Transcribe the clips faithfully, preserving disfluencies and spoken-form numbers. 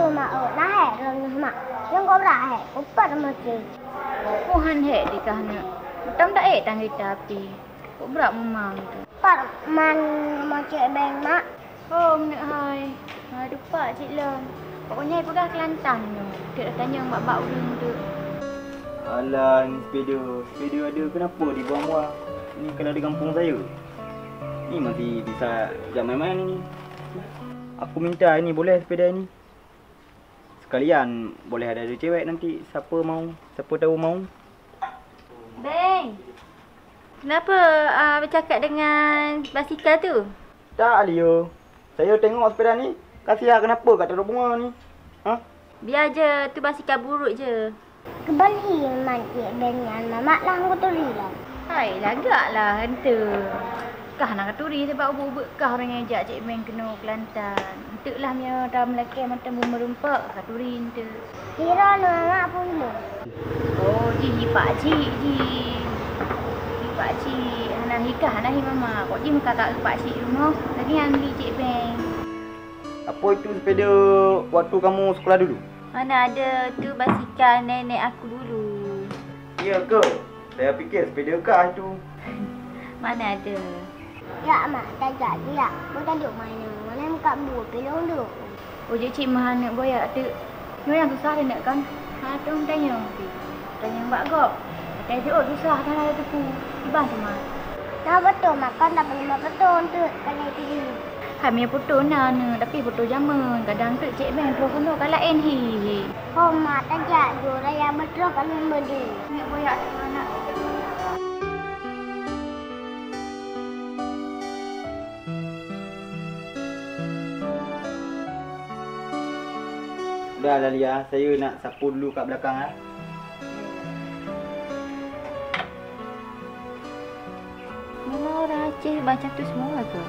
Mak, oh, na hék droeneuh, Mak. Nyang kobra hék, upat meucé. Peue han hék di kah nyoe? Mantong taék tan geuteupeue. Kok brat meumang tu? Pat man rumoh Cék Beng, Mak? Oh, meuneuk hai. Hai, dupat cit lom. Pokoknya peugah Kelantan nyoe. Dek tanyong bak-bak ureueng tu. Alah, ni sepeda. Sepeda ada kenapa dibuang-buang? Ni kalau di kampung saya. Ni masih bisa jak main-main ini. Aku minta ini, boleh sepeda ini? Sekalian boleh ada dua cewek nanti, siapa mau, siapa tahu mau. Beng, kenapa, ah, bercakap dengan basikal tu? Tak, Lio. Saya tengok sepeda ni, kasihan kenapa kat taruh bunga ni. Ha? Biar je, tu basikal buruk je. Keubali man Cék Beng nyan, Mamak, lah kuturi lom. Hai, lagak lah, ente. Kah na katuri sabab ubeut-ubeut kah ureueng nyang jak Cék Beng keunoe Kelantan. Enteuk lah meunyoe ta meulakée mantong beumeureumpok, katuri enteuk. Sira neu Mamak peurumoh. Oh, jih hi pakcik jih. Hi pakcik, hana hi kah, hana hi Mamak. Kok jih meukakak keu pakcik rumoh, lagée nyan li Cék Beng. Apa itu sepeda waktu kamu sekolah dulu? Mana ada, tu basikal nenek aku dulu. Iya ke? Saya pikir sepeda kah itu. Mana ada. Ya, Mak, tajak je, ya. Boh taduek mana? Mana muka bu, pelong dulu. Oh, jeuet cit meuh aneuk boh, ya, teuk. Nyoe nyang susah aneuk kan? Ha, tu tanyong pih. Tanyong bak gob. Pakai jeuet susah kan ada teupeu. Kiban teuma. Nah, beutôi makan tapi lima beutôi tu kan itu. Kami foto na aneuk, tapi foto jameun. Kadang tu Cék Beng troh keunoe ka laén hi. Ho, Mak, tajak ju raya beutroh kami beudé. Aneuk boh, ya, aneuk. Udah lah, Lia, saya nak sapu dulu kat belakang, ah. Memang orang Aceh macam tu semua ke?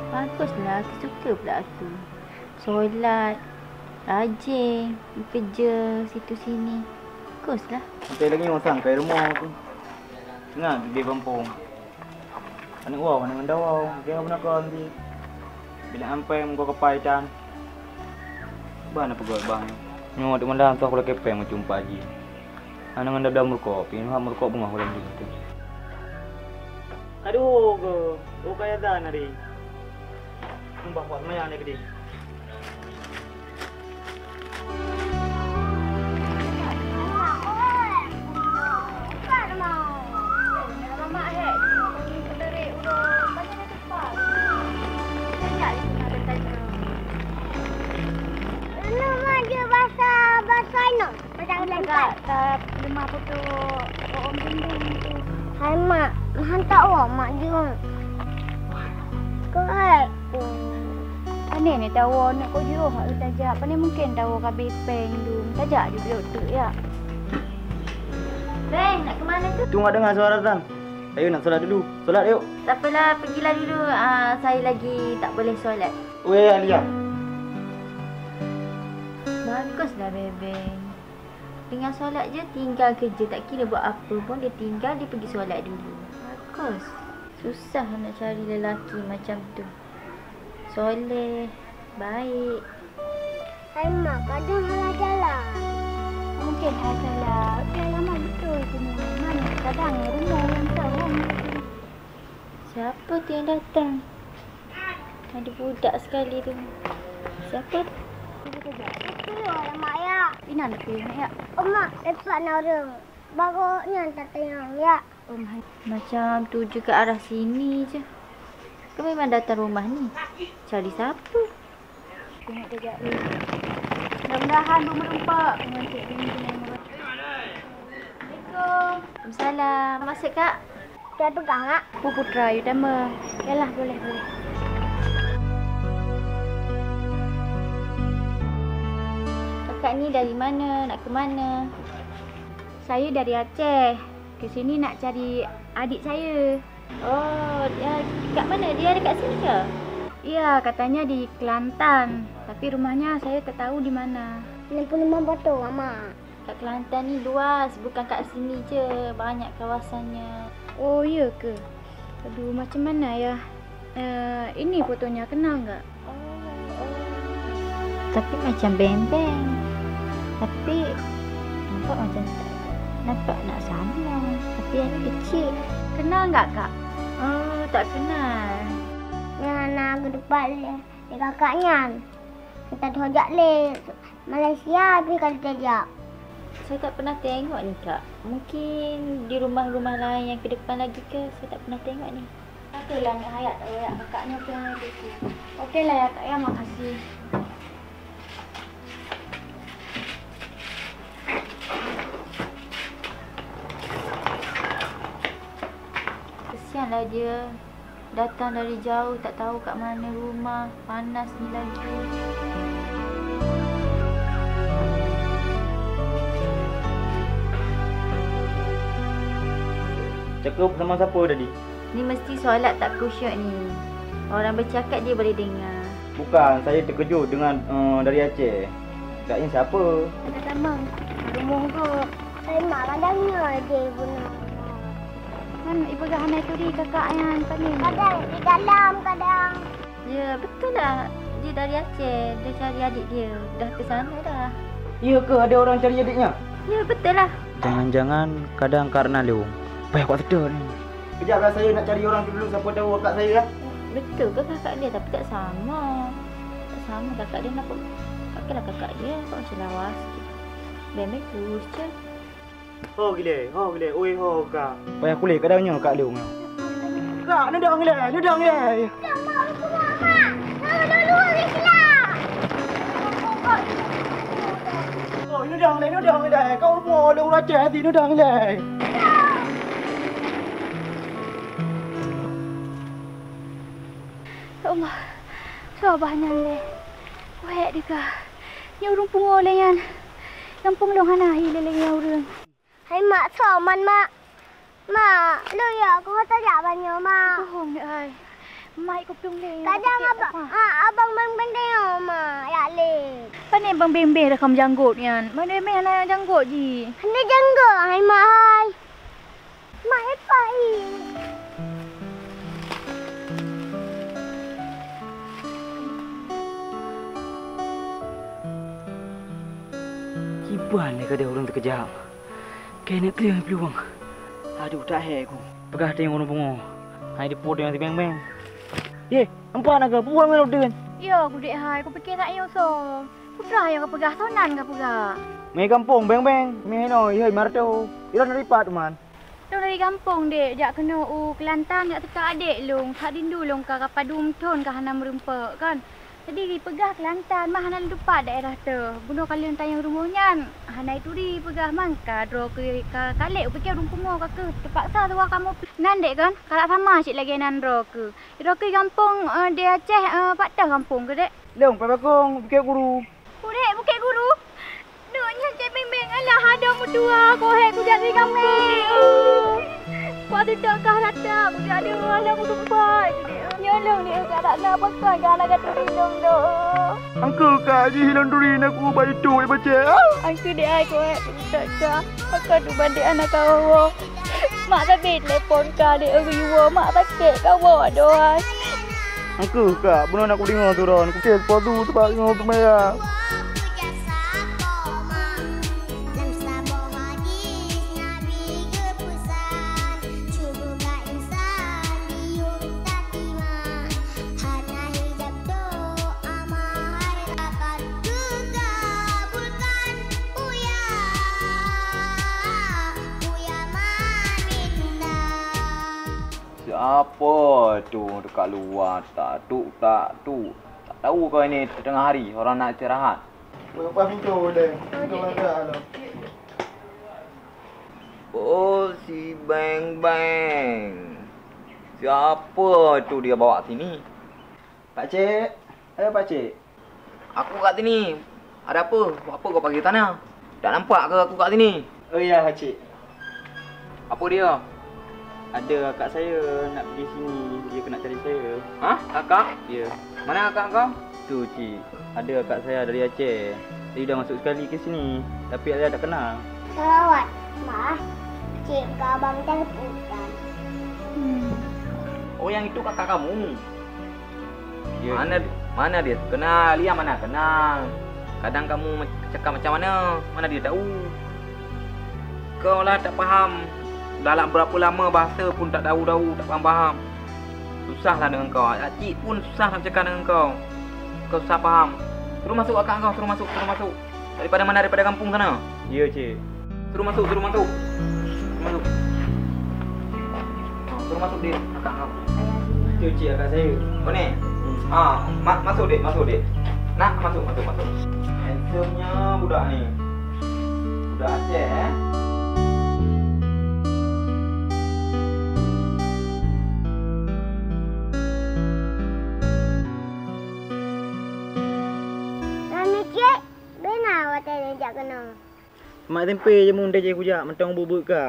Baguslah, aku suka pula aku. Solat, rajin, bekerja situ sini. Baguslah. Sampai lagi orang sangkai rumah tu. Tengah di kampung. Aneuk wawang, aneuk ngon dawau, kira beunakon si. Bila ampai muka kepai tan. Bah na peugah bang. Nyoe teuk malam tu aku lakée péng meucumpa ji. Aneuk ngon dawau meurukok, pih nyoe meurukok beungoh ulôn di situ. Aduh, go. Oh, kaya dah nari. Numpang buat semayang ni gede. Anu maju bahasa, bahasa Inggris. Padang kat, kat rumah putu Om Dinding tu. Hai mak, mantap wah mak jong. Kau hai. Pane ni tawoe nak kau jauh hak tajak. Pane mungkin tawoe ka habéh péng dum. Tajak ju biôk tu ya. Beng, nak ke mana tu? Tunggu dengar suara azan. Ayo nak solat dulu. Solat yuk. Tak apalah, pergilah dulu. Ah, saya lagi tak boleh solat. Weh, Alia. Baguslah, Bebeng. Tengah solat je tinggal kerja, tak kira buat apa pun dia tinggal, dia pergi solat dulu. Bagus. Susah nak cari lelaki macam tu. Soleh, baik. Hai mak, kadang salah jalan. Mungkin salah jalan. Okey, alamat betul sini. Mana kadang rumah orang tahu. Siapa tu yang datang? Ada budak sekali tu. Siapa? Itu orang mak ya. Ina nak pergi mak ya. Oh mak, lepas nak orang. Baru nyan tak tengok ya. Oh, ma-, macam tuju ke arah sini je. Ke memang datang rumah ni? Cari siapa? Tengok kejap ni. Mudah-mudahan belum merumpok. Assalamualaikum. Waalaikumsalam. Masuk, Kak. Saya pegang, Kak. Oh, putra, you tambah. Yalah, boleh, boleh. Kakak ni dari mana? Nak ke mana? Saya dari Aceh. Ke sini nak cari adik saya. Oh, dia kat mana? Dia dekat sini ke? Iya, katanya di Kelantan. Tapi rumahnya saya tak tahu di mana. Enam puluh lima batu, Mama. Kat Kelantan ni luas, bukan kat sini je. Banyak kawasannya. Oh, iya ke? Aduh, macam mana ya? Eh, ini fotonya, kenal nggak? Oh, oh. Tapi macam beng-beng. Tapi nampak macam, nampak nak sama. Tapi yang ni kecil. Kenal nggak, Kak? Oh, tak kenal. Nyan hana geudupat lé, lé kakak nyan. Kita teujak lé Malaysia, pih ka teujak. Saya tak pernah tengok ni, Kak. Mungkin di rumah-rumah lain yang ke depan lagi ke, saya tak pernah tengok ni. Oke lah, Nek Hayat, oh, ya, kakaknya tu yang itu. Oke lah ya, Kak, ya, makasih. Kesianlah dia. Datang dari jauh, tak tahu kat mana rumah, panas ni lagi. Cakap sama siapa tadi? Ni mesti solat tak khusyuk ni. Orang bercakap dia boleh dengar. Bukan, saya terkejut dengan, eh, dari Aceh. Agaknya siapa? Kata Mang, rumoh ke? Hai mak, kadang nyoe je bunoe. Kan ipeugah hana turi kakak nyan, pané? Kadang di dalam, kadang. Ya, betul lah. Dia dari Aceh. Dia cari adik dia. Dah ke sana dah. Iya ke ada orang cari adiknya? Ya, betul lah. Jangan-jangan kadang karena lôn. Payah kuat seutôt ni. Kejap lah, saya nak cari orang tu dulu, siapa tahu kakak saya lah. Betul ke kakak dia, tapi tak sama. Tak sama kakak dia, nampak kakak lah kakak dia, nampak macam lawa sikit. Beng-beng kurus je. Ho gile, ho gile, oi ho kak. Payah kuleh kadang nyoe kak lôn. Kak, neudong gile, neudong gile. Oh, neudong gile, neudong gile. Kau mo lôn racah di neudong gile. Ya Allah, soe bah nyan lé? Wék dikah. Nyoe ureueng pungo lé nyan. Gampông lôn hana hi lé lé nyan ureueng. Hai mak, soe man mak? Mak, lôn ya keuh tajak banyoe mak. Bohong deh ai. Mak ikut piong lé. Kadang abang, ah, abang beng-beng mak, yak lé. Pane bang beng-beng dah kam janggot nyan. Mana meh hana janggot ji? Hana janggot hai mak hai. Mak, eh, pai. Kiban lé kadeh ureueng teukeujam. Keuneuk kreueh peuluwang. Aduh, tak hé ku. Peugah teuh ureueng pungo. Hai dipot nyang sibeng-beng. Yeh, empat na ke? Peue ngon udeueng? Yo, gudek hai, kupike sak yo so. Peugah yo kapeugah, sonan kapeugah. Mé gampông beng-beng, mé hinoe ihôi marto. Ilôn dari pat man. Lôn dari gampông, Dek, jak keunoe u Kelantan, jak teuka adék lôn. That rindu lôn ka, ka padum thon ka hana meurumpok, kan. Jadi, jipeugah Kelantan, mah hana lôn tupat daerah teuh. Bunoe ka lôn tanyong rumoh nyan, hana ituri peugah, man ka droe keuh ka kalek, upike ureueng pungo ka keuh. Teupaksa tuha kamoe nan, Dek, kan. Kalak sama cit lagèe nan droe keuh. Droe keuh gampông, eh, di Aceh, eh, pat teuh gampông keuh, Dek? Lôn Pabakong, Bukét Guru. Udép Bukét Guru. Duek nyan cit beng-beng, alah, adoe meutuah, kohé kujak di gampông, Dek, oh. Kuat teutok kah rata, kujak di rumah lôn kuteupat, Dek, oh. Nyoe lôn, Dek, oh, ka rata pakon, ka hana ka turi lôn, Dek, oh. Angkeu ka jih lôn turi na ku bak itu, Dek, pacé, ah. Angkeu, Dek, ai, kohé kuteutok kah, pakon tu bandék hana kawoe. Mak sabe telepon ka, Dek, oh, geuwoe, mak sakét kawoe, adoe, ai. Angkeu ka, bunoe na kudeungoe turon, kukée sipodu teubak ngon teumaya. Siapa tu dekat luwa, tak tuk, tak tuk? Tak tahu kau ini tengah hari, orang nak istirahat. Buka pintu deh. Pintu ada lo. Oh, si Beng Beng. Siapa tu dia bawa sini? Pakcik. Eh, Pakcik. Aku kat sini. Ada apa? Buat apa kau panggil sana? Tak nampak ke aku kat sini? Oh ya, Pakcik. Apa dia? Ada kakak saya nak pergi sini. Dia kena cari saya. Hah? Kakak? Ya. Mana kakak kau? Tu, Cik. Ada kakak saya dari Aceh. Tadi dah masuk sekali ke sini. Tapi saya tak kenal. Salawat, Mak. Cik, ke abang telepon kan. Hmm. Oh, yang itu kakak kamu? Ya. Mana, mana dia? Kenal. Yang mana kenal? Kadang kamoe mac-, cakap macam mana, mana dia tahu. Kau lah tak paham. Dalam berapa lama bahasa pun tak tahu-tahu, tak paham-paham. Susah lah dengan kau. Akak cik pun susah nak cakap dengan kau. Kau susah paham. Suruh masuk akak kau, suruh masuk, suruh masuk. Daripada mana? Daripada kampung sana? Ya, cik. Suruh masuk, suruh masuk. Suruh masuk. Suruh masuk, Dek. Akak kau. Itu, cik, akak saya. Oh, ni? Hmm. Ah, ma-, masuk, Dek, masuk, Dek. Nak, masuk, masuk, masuk. Handsome-nya budak ni. Budak Aceh, eh? Mami, cik, bina watèe jak keunoe. Mak tempe jameun teuh kujak mantong buet-buet ka.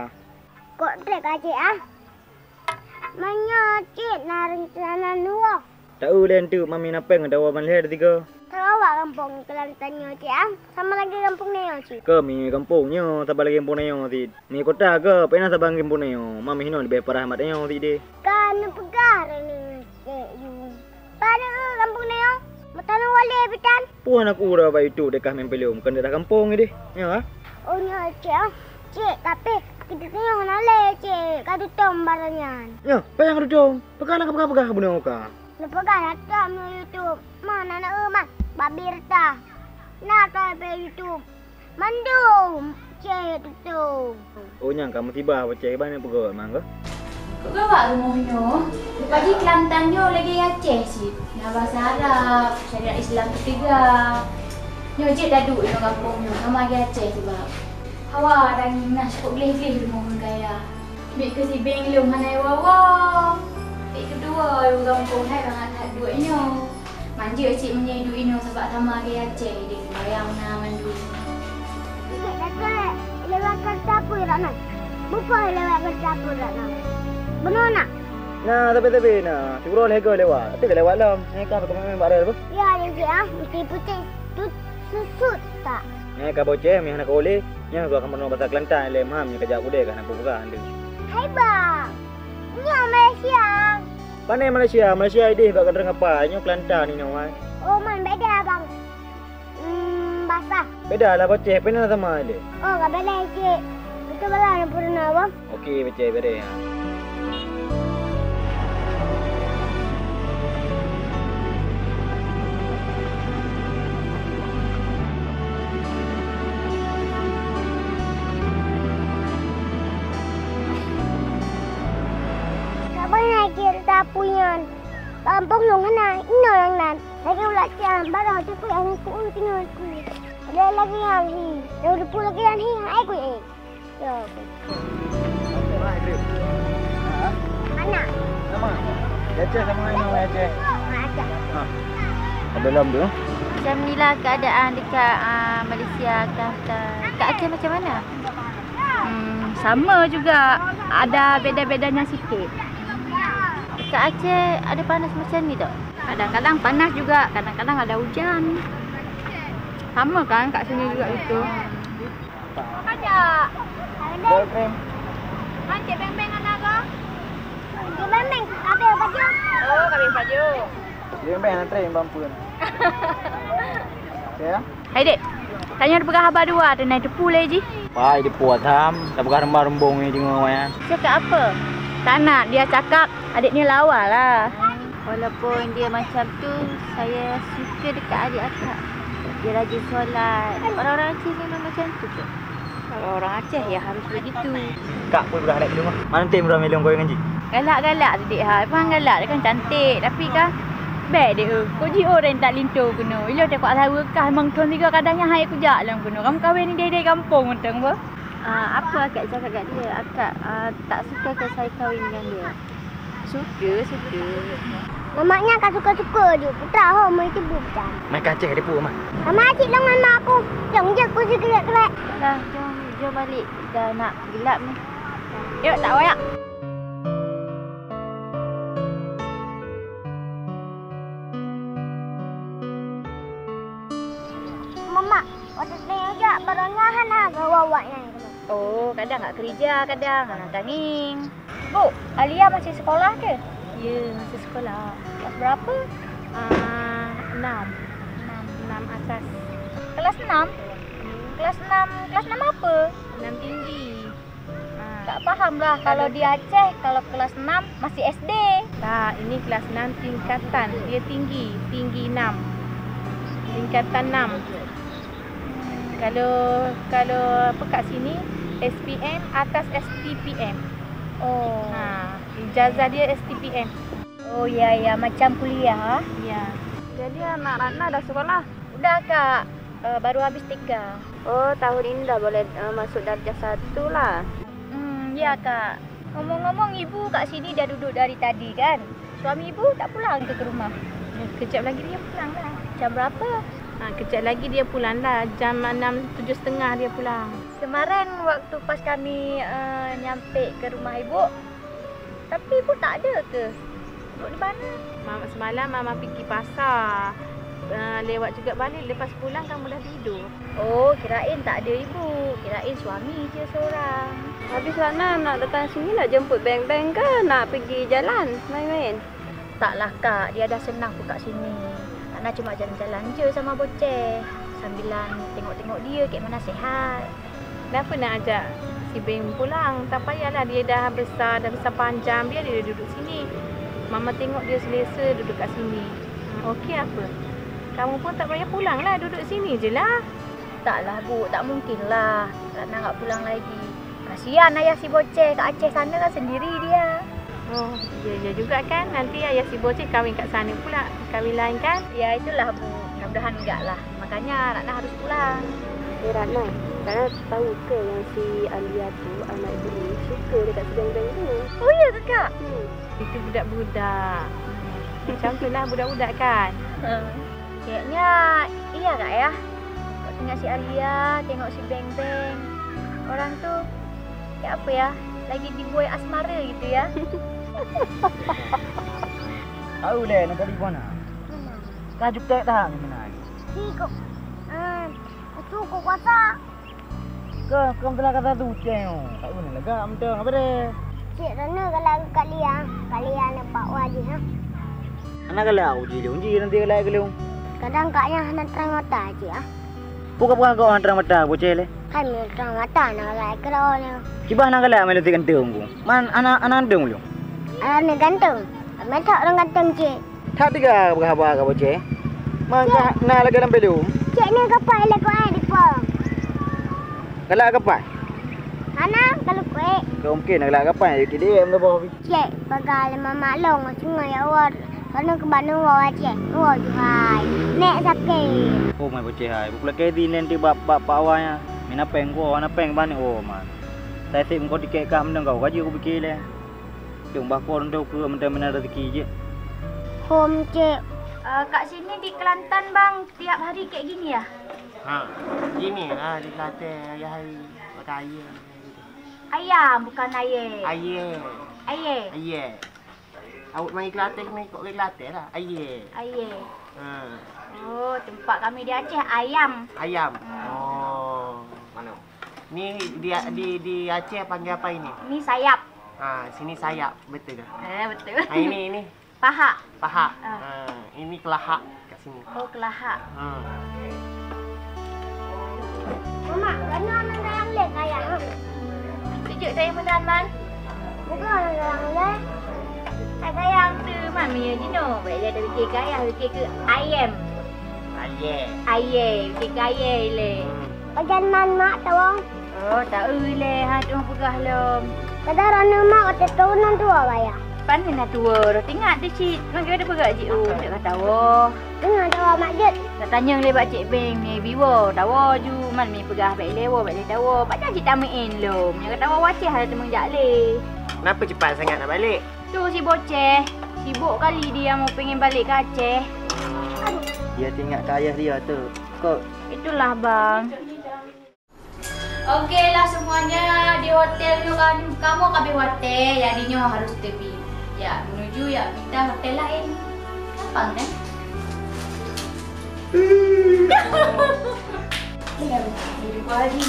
Kok trép ka cik ah? Meunyoe cit na rencana neuwoe. Taeu lé enteuk mami na péng atawa ban lhèe tiga. Tawoe bak gampông Kelantan nyoe cit ah. Sama lagèe gampông nyoe cit. Keu mi gampông nyoe saban lagèe gampông nyoe cit. Mi kota keu pena saban gampông nyoe. Mami hinoe leubeh parah mat nyoe cit deh. Ka neupeugah droeneuh cit yue. Padahai gampông nyoe, meutanyoe walé bitan. Puhan aku udah bak YouTube deh kah main film, kan daerah kampung ni deh. Ya, ah? Oh, nyoe cik, ah. Cik, tapi kita tengok hana lé, cik. Ka tutong barang nyan. Ya, payah ka tutong. Peugah lah ka peugah-peugah beuna ka. Neupeugah lah tak meunyoe YouTube. Mana nak, eh, mah? Babi reta. Nah, tak ada YouTube. Mandum ceh tutong. Oh, nyang ka musibah boceh ban peugah mang ke? Kok gawat rumoh nyoe? Lepas jih Kelantan nyoe lagèe Aceh cit. Na bahasa Arab, syariat Islam ketiga. Nyoe jeuet taduek nyoe gampông nyoe, sama lagèe Aceh cit bak. Hawa dan na cukôp gleh-gleh rumoh ngon gaya. Bit keu sibeng lôn hana iwoe-woe. Bit keudua, gampông hai bangat that duek nyoe. Manjeuet cit meunyoe iduek inoe sabab sama lagèe Aceh deh, bayang na mandum. Cek, Datuk, lewat kereta api dak na? Bukon lewat kereta api dak na? Bunoe na? Na, tapi-tapi na. Siuroe lhèe goe lewat. Tapi ka lewat lom. Nyan ka pakai bak rel apa? Ya, ya, ya. Putih-putih. Tut susut tak? Nyan ka boceh, meuhana ka ulèe. Nyan ka bunoe basa Kelantan lé, maham nyan ka jak kudée ka na peugah ande. Hai bang. Nyoe Malaysia. Pane Malaysia? Malaysia ideh bak keudroe apa? Nyoe Kelantan inoe hai. Oh man, beda bang. Hmm, basah. Beda lah boceh, pena sama le. Oh, ka beda cik. Itu bala na purna bang. Oke, boceh beda ya. Saban lagèe tapui nyan. Kampung lôn hana inoe nyang nan. Lagèe ulat cang, barang teupeu nyang kueu teungoh ku. Ada lagèe nyan hi. Nyang teupeu lagèe nyan hi, hai ku eh. Yo. Anak. Sama. Aceh sama dengan Aceh. Aceh. Ha. Ada dalam tu. Macam inilah keadaan dekat, ah, Malaysia, Kelantan. Kat Aceh macam mana? Hmm, sama juga. Ada beda-bedanya sikit. Dekat Aceh ada panas macam ni tak? Kadang-kadang panas juga, kadang-kadang ada hujan. Sama kan kat sini juga gitu. Apa kajak? Boyfriend. Kan Cik Beng Beng anak ke? Cik Beng Beng, habis baju. Oh, habis baju. Cik Beng Beng anak tren bang pun. Ya? Hai dek, tanyoe tapeugah haba dua, teunai teupeu lé jih. Pai teupeu asam, tapeugah reumbang-reumbong ni deungoe awaknyan. Cakap apa? Tak nak dia cakap, adiknya lawa lah. Walaupun dia macam tu, saya suka dekat adik akak. Dia rajin solat. Orang-orang Aceh memang macam tu kot. Kalau orang Aceh, ya harus begitu. Kak pun udah nak minum. Mana nanti murah melong kau dengan ji? Galak-galak tu, Dek, ha. Memang galak, dia kan cantik. Tapi kan, bèk deh, eh. Kau ji orang tak linto keunoe. Ilo tak kuat sawa kah, memang thôn tiga kadang nyan hai kujak lom keunoe. Kamu kahwin ni dai-dai gampông mantong, bah. Ah, apa akak cakap kat dia? Akak, ah, tak suka ke saya kahwin dengan dia? Suka, suka. Mamaknya ka suka-suka je. Putra ho, mai tibu putra. Mai ka Aceh depu, mah. Sama cik long anak aku. Yang je aku si kelek-kelek. Dah, jom, jom balik. Dah nak gelap ni. Yuk, tak payah. Mamak, waktu saya jak, barunya hana gawa awak nyan. Oh, kadang kat kerja, kadang, ah, tanging. Bu, Alia masih sekolah ke? Ya, masih sekolah. Kelas berapa? Ah, enam. Enam. Enam atas. Kelas enam? Kelas enam, kelas enam apa? Enam tinggi. Ha. Tak paham lah. Kalau di Aceh, kalau kelas enam masih S D. Tak, ini kelas enam tingkatan. Dia tinggi, tinggi enam. Tingkatan enam. Kalau, kalau apa kat sini, S P M, atas S T P M. Oh. Ha, ijazah dia S T P M. Oh ya, ya, macam kuliah. Ya. Jadi anak Ratna dah sekolah? Udah, Kak. Eh, baru habis T K. Oh, tahun ini dah boleh, eh, masuk darjah satu lah. Hmm, ya, Kak. Ngomong-ngomong, Ibu kat sini dah duduk dari tadi, kan? Suami Ibu tak pulang ke, ke rumah? Eh, kejap lagi dia pulang lah. Jam berapa? Ha, kejap lagi dia pulang lah. Jam enam, tujuh setengah dia pulang. Kemarin waktu pas kami, eh, nyampe ke rumah Ibu, tapi Ibu tak ada ke? Duduk di mana? Ma-, semalam Mama pigi pasar. Eh, lewat juga balik, lepas pulang kamu dah tidur. Oh, kirain tak ada Ibu. Kirain suami je seorang. Habis Ratna nak datang sini nak jemput Beng-Beng ke nak pergi jalan main-main? Taklah, Kak, dia dah senang pun kat sini. Ratna cuma jalan-jalan je sama Boceh, sambilan tengok-tengok dia kek mana sehat. Kenapa nak ajak si Beng pulang? Tak payahlah, dia dah besar, dah besar panjang, biar dia duduk sini. Mama tengok dia selesa duduk kat sini. Ha, okey apa? Kamu pun tak payah pulang lah, duduk sini je lah. Taklah, Bu, tak mungkin lah Ratna nak pulang lagi. Kasihan ayah si Boceh, kat Aceh sana kan sendiri dia. Oh, iya, iya juga kan. Nanti ayah si Boceh kahwin kat sana pula, kahwin lain kan? Ya, itulah, Bu. Mudah-mudahan enggak lah. Makanya Ratna harus pulang. Eh, Ratna, Ratna tahu ke yang si Alia tu anak ibu ni suka dekat si Beng-Beng tu? Oh, iya ke, Kak? Hmm. Itu budak-budak. Macam tu lah budak-budak kan? Hmm. Kayaknya iya, Kak, ya. Kok tengok si Alia, tengok si Beng-Beng. Orang tu, kayak apa ya, lagi dibuai asmara gitu ya. Tahu leh, nak tadi mana? Mana? Ka jutek dah ni mana? Iko. Ah, itu kok kuasa. Kah, kah meuteulaka satu ceng, oh. Tak guna lega mantong, apa deh? Cik, Rona galak keu Kak Lia. Kak Lia nampak wajih, ha? Hana galak aku, Cik, Lung. Cik, nanti galak keu Lung. Kadang Kak Lia hana terang mata, Cik, ah. Bukan, bukan kau hana terang mata, bocah leh. Kan terang mata, hana galak keu Rona. Cibah hana galak main lutik ganteng, ku. Man, anak, anak ganteng, Lung? Anak ganteng. Metak orang ganteng, Cik. That teuga beurhaba ka boceh. Mangkah na lagèe lam pelom. Cek ni kapai lé kuai di pom. Galak kapai? Hana, kalau kuai. Kau mungkin galak kapai, jadi dia yang lepas. Cek, pagal lima maklong, sungai awar. Karena kebanu wawa cek, wawa juhai. Nek sakit. Oh, mai boceh hai. Bukula kedi nanti bak, bak, bak awalnya. Mina peng ko, na peng bani, oh, man. Saya sih engkau dikek kah mendeng kau, kaji aku pikir leh. Cuma bah kon tu ke mentang-mentang rezeki je. Hom, Cek. Eh, kat sini di Kelantan, Bang, tiap hari kayak gini ya? Ha, gini lah di Kelantan, ayah hari pakai air. Ayam, bukan air. Air. Air. Air. Awak main Kelantan ni, kok Kelantan lah. Air. Air. Ha. Oh, tempat kami di Aceh, ayam. Ayam. Hmm. Oh. Mana? Ni di, di, di Aceh panggil apa ini? Ni sayap. Ah, sini sayap, betul ke? Eh, betul. Ah, ini, ini. Paha. Paha. Ah. Ah, ini kelahak kat sini. Oh, kelahak. Ah. Mama, mana anak sayang leh kaya, ha? Sejuk saya mudah, Man. Bukan anak sayang leh. Tak sayang tu, Man, punya jinoe. Baik dia ada fikir kaya, fikir ke ayam. Ayam. Ayam, fikir ke ayam leh. Hmm. Pajan man mak tawong. Oh, tahu leh, ha, tu peugah lom. Kadang rana mak watèe tuha nan tuha wayah. Pane na tuha, dah ingat deh cit. Maka ada peugah cit, oh, tak kata wah. Dengar tawa mak jut. Dah tanyong leh bak Cik Beng, ni biwa, tawa ju, man mi peugah baik leh, baik leh tawa. Pajan cit tameen lom. Nya kata wah waceh ada teumang jak leh. Kenapa cepat sangat nak balik? Tu si boceh, sibuk kali dia mau pengen balik ke Aceh. Aduh. Dia teringat ke ayah dia tu. Kok? Itulah, Bang. Okeylah semuanya, di hotel nyoe kan, kamoe ka abéh watèe, jadi nyoe harus teubi. Ya, menuju ya, pindah hotel laén. Gampang kan? Iya, lupa lagi.